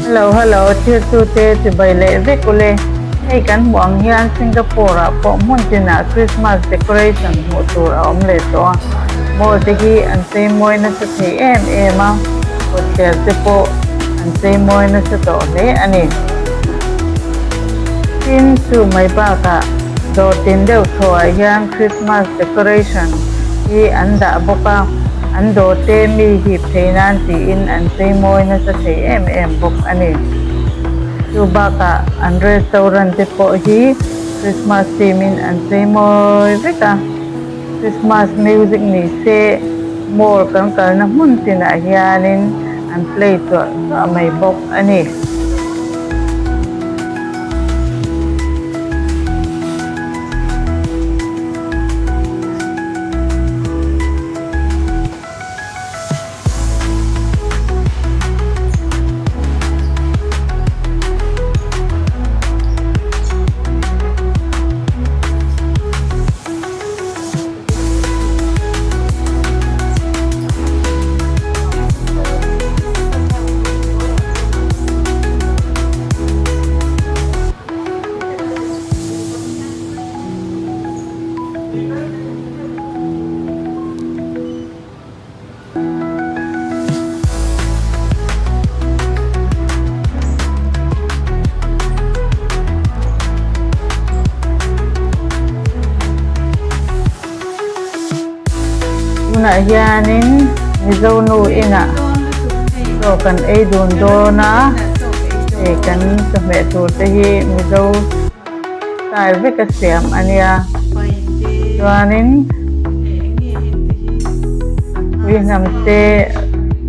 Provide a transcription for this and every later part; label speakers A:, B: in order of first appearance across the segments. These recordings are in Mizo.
A: Hello hello thiltute chibai leh vek ule. Hei kan hmuh ang hian Singapore ah pawh hmun tinah Christmas decoration hmuh tur a awm leh tawh a. Mall te hi an chei mawi nasa thei em em a, kawtthler te pawh an chei mawi nasa tawh hle a ni. Tin, chu mai bakah dawr tin deuh thawhah hian Christmas decoration hi an dah bawk a, an dawr te mi hip thei nan tiin an chei mawi nasa thei em em bawk a ni. Chu bakah an restaurant te pawh hi Christmas theme in an chei mawi vek a, Christmas music ni se mall kan kalna hmun tinah hianin an play tuah tuah mai bawk a ni. Tunah hianin Mizo nu inah chaw kan ei dun dawn a, hei kan chawhmeh tur te hi Mizo style vek a siam a nia chuanin puihnam te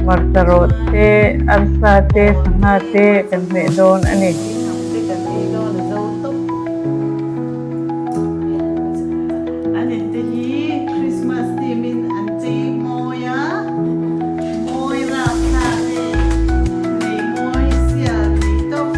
A: hmarcha rawh te arsa te sangha te kan hmeh dawn a ni.
B: An in te hi Christmas theme in an chei mawi a, mawi rapthlak e, nei mawi sial thei tawp.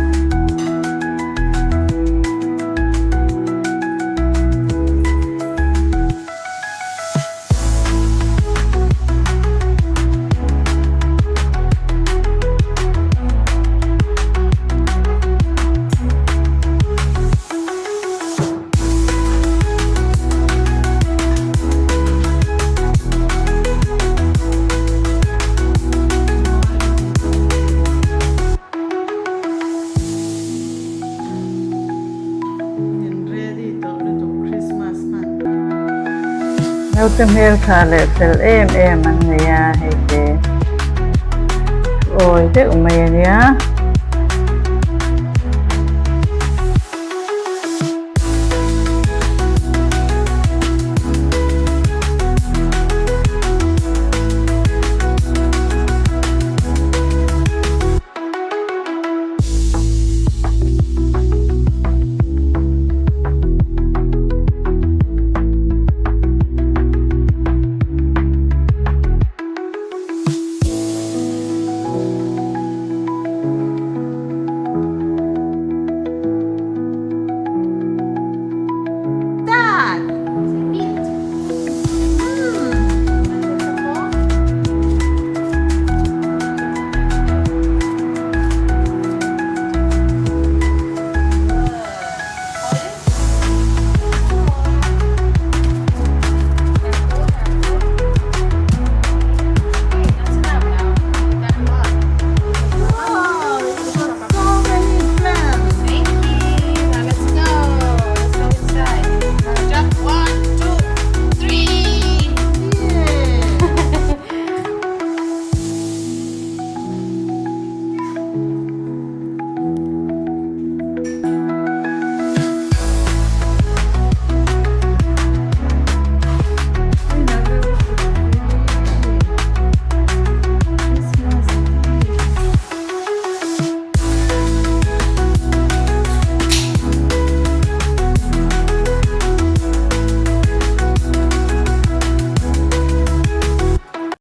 A: Naute hmeltha leh fel em em an nei a hei te awi deuh mai a nia.